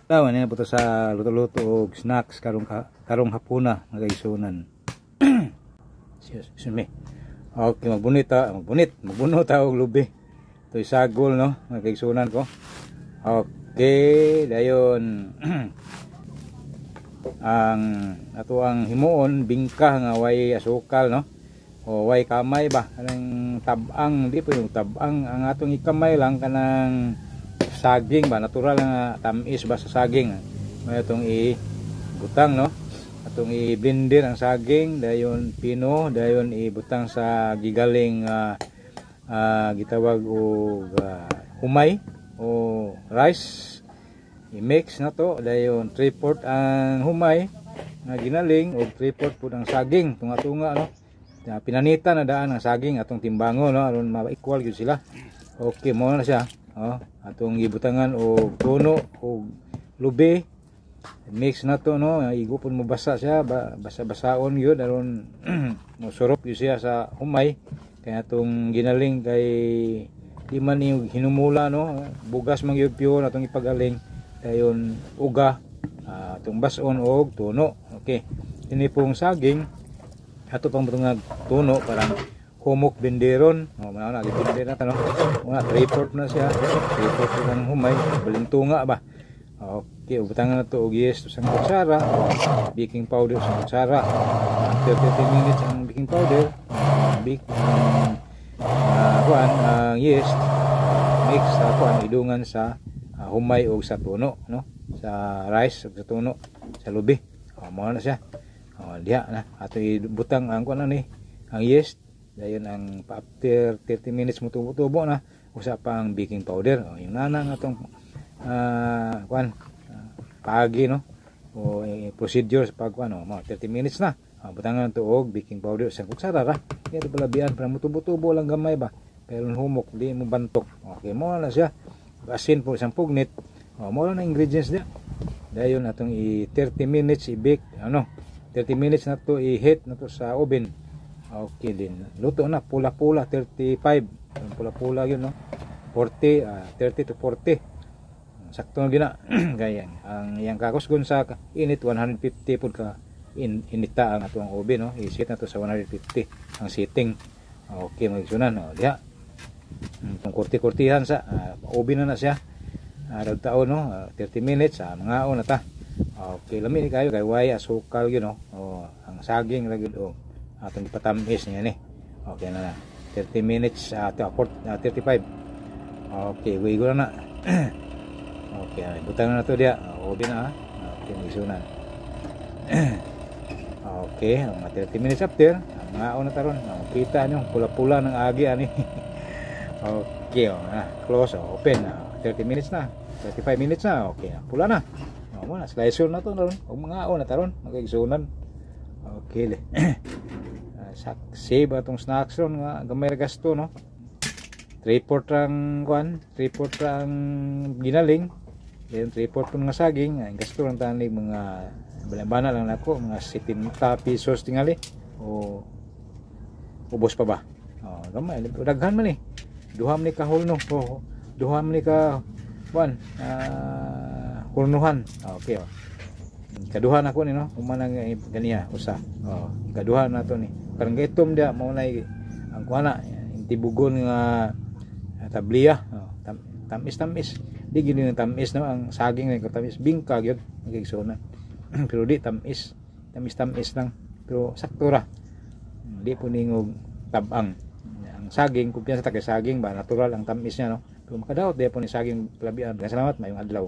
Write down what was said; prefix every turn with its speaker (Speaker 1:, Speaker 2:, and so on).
Speaker 1: Tawa na po to sa luto-luto og snacks karong hapuna, mga kaigsuonan. Excuse me. Okay, magbunit ta, magbunit, magbuno ta og lubi. Ito sagol, no, mga kaigsuonan ko. Okay, dayon ang ato ang himuon, bingka nga way asukal, no? O way kamay ba? Kanang tabang, di po yung tabang, ang atong ikamay lang kanang saging ba, natural nga tamis ba sa saging. May atong ibutang, no? Atong i-blender ang saging, dayon pino, dayon ibutang sa gigaling gitawag og humay o rice. I-mix na to, dayon 3/4 ang humay nga ginaling og 3/4 pud ang saging, tunga-tunga, no? Pinanita na daan ang saging, atong timbango, no, aron ma-equal gyud sila. Okay, mo na siya. Oh, atong gibutangan og tuno og lubi. Mix na to, no. Igo pud mo basa siya, basa-basaon gyud aron mosurop gyud siya sa humay. Kaya atong ginaling kay di man ni hinumula, no. Bugas man gyud pure atong ipagaling. Dayon uga, atong bason og tuno. Okay. Ini pong saging ato pang butangag tuno, parang humok benderon. Oh, mana na gibender na ta, no. Mga 3/4 na siya. 3/4 ng humay, balintunga ba. Okay, butangan na to og yeast sa kutsara, baking powder sa kutsara. After 30 minutes ang baking powder, bake kuan ang yeast, mix sa kuan, idungan sa humay og sa tuno, no, sa rice ug sa tuno sa lubi. Oh, mao na siya. Oh, diha na ato ibutang ang kuan ni, ang yeast, dayon ang after 30 minutes mo tubo-tubo na usa pa ang baking powder. Oh, yung nana nga atong kuan paagi, no, o procedure sa pag kuan, oh, mga 30 minutes na, butangan to og baking powder sa kutsara ra. Kaya palabian para mutubo-tubo lang gamay ba, pero humok di mo bantok. Okay, mo na siya. Asin po isang pugnit. Oh, mo na ingredients dia. Dayon atong i 30 minutes i-bake, ano, 30 minutes na to i-heat na to sa oven. Okay din, luto na pula-pula 35, pula-pula yun, no, 40, 30 to 40, sakto na gina. Kaya ang iyang kakusgon sa init, 150 pud ka inita ang atong oven, no. I-set na to sa 150 ang setting. Okay, mga igsuonan, oh, diha itong kurti-kurtihan sa oven na na siya. Taon, no, 30 minutes, mga na ta. Okay, lami ni kayo kay way asukal yun, no. Oh, ang saging ra gyud, oh, atong ipatamis niya ni. Okay na na 30 minutes, 35. Okay, wigo na na. Okay, butang na to diya, oven na. Okay, mga igsuonan. Okay, mga 30 minutes after, mga na taron, kita nyo pula-pula ng agi ani. Okay, oh, na, close, oh, open, 30 minutes na, 35 minutes na. Okay, pula na. Oh, mo na, slicer na to naron. Og mga na taron, mga igsuonan. Okay. Save atong snacks ron nga gamay ra gasto, no. 3/4 ang kuan, 3/4 ang ginaling. Then 3/4 pun nga saging, ang gasto lang tanig mga balambana lang nako, mga 70 pesos tingali o ubos pa ba. Oh, gamay, daghan man eh. Duha man ni ka hulno, oh, duha man ni ka kuan, hurnuhan. Okay, oh. Kaduha na ko ni, no, human ang ganiya usa. Oh, kaduha na to ni. Karang gaitom dia mao na ang kuan na tibugon nga tabliya. Oh, tamis-tamis. Di gini yung tamis, no, ang saging na tamis, bingka gyud, mga igsoona. Pero di tamis, tamis-tamis lang. Pero sakto ra. Di po ningog tabang. Ang saging, kumpiyansa ta kay saging ba, natural ang tamis niya, no. Pero makadaot di po ni saging palabian. Salamat, mayong adlaw.